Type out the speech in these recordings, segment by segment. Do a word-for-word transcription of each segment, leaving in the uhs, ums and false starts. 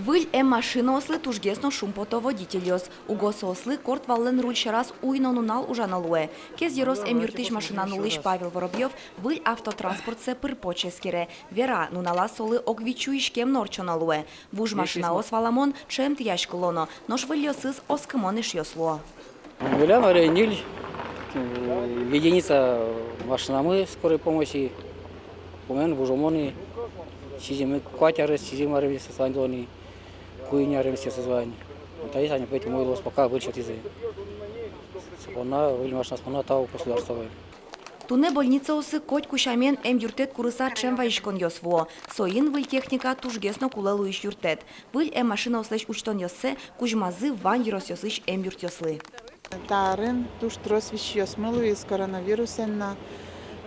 Выль эммашинаослы тужгес но шумпото водительёс. Уго соослы корт валлэн руль сьӧраз уй но нунал ужано луэ. Кез ёрос эмъюртысь машина нуллӥсь Павел Воробьёв выль автотранспортсэ пыр-поч эскере. Вера, нуналаз солы ог вить сю иськем но ортчоно луэ. Вуж машинаос, валамон, ӵемтӥяськыло но, нош выльёсыз оскымон эшъёс луо. Милям аре ньыль, э, единица машинамы скорой помощи. Пумен вужомы ни, сизьым, куать арес, сизьым арес висъяса вань луоно, куинь арес висъяса вань. Таиз ани петь умой луоз, пока выль сётӥзы. Со понна, выль машинаос понна тау государстволы. Туннэ больницаосы котьку сямен эмъюрттэт курыса ӵем вазиськонъёс вуо. Соин выль техника тужгес но кулэ луись юрттэт. Выль эммашинаослэсь усьтонъёссэ кузьмазы вань ёросъёсысь эмъюртъёслы. Та арын туж трос висьёсмы луиз коронавирусэн но.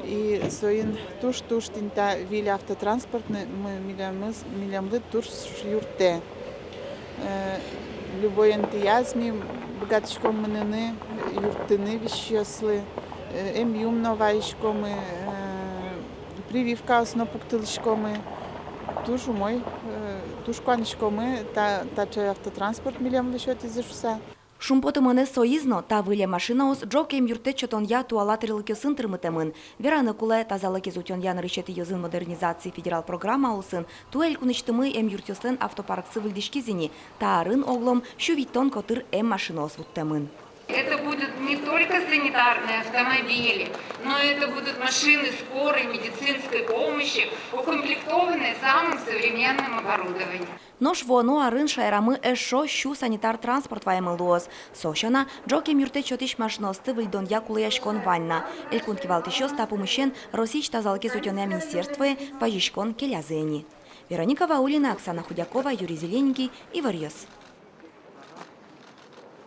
И соин туж-туж тӥни та выль автотранспортмы милемыз, милемлы туж юрттэ. Э, любой интыяз ми быгатӥськом мыныны, юрттыны висьёслы, э, эмъюм но вазиськомы, э, прививкаос но пуктылӥськомы. Туж умой, э, туж куаниськомы, та, таӵе автотранспорт милемлы сётӥзы шуыса. Шумпотымонэз соиз но, та выль эммашинаос ӝог эмъюрттэт сётонъя туала тӥрлыкъёсын тырмытэмын. Вераны кулэ, тазалыкез утёнъя нырысетӥ йӧзын модернизации федерал программа улсын туэ элькунысьтымы эмъюртъёслэн автопарксы выльдӥськиз ини. Та арын оглом сю витьтон котыр эммашинаос вуттэмын. Это будут не только санитарные автомобили, но это будут машины скорой медицинской помощи, укомплектованные самым современным оборудованием. Нош вуоно арын шаерамы эшшо сю санитар транспорт ваемын луоз. Со сяна, ӝог эмъюрттэт сётӥсь машинаосты выльдонъя кулэяськон вань на. Элькун кивалтӥсьёс та пумысен Россиысь тазалыкез утёнъя министерствое вазиськон келязы ини. Вероника Ваулина, Оксана Худякова, Юрий Зелененький, «Иворъёс».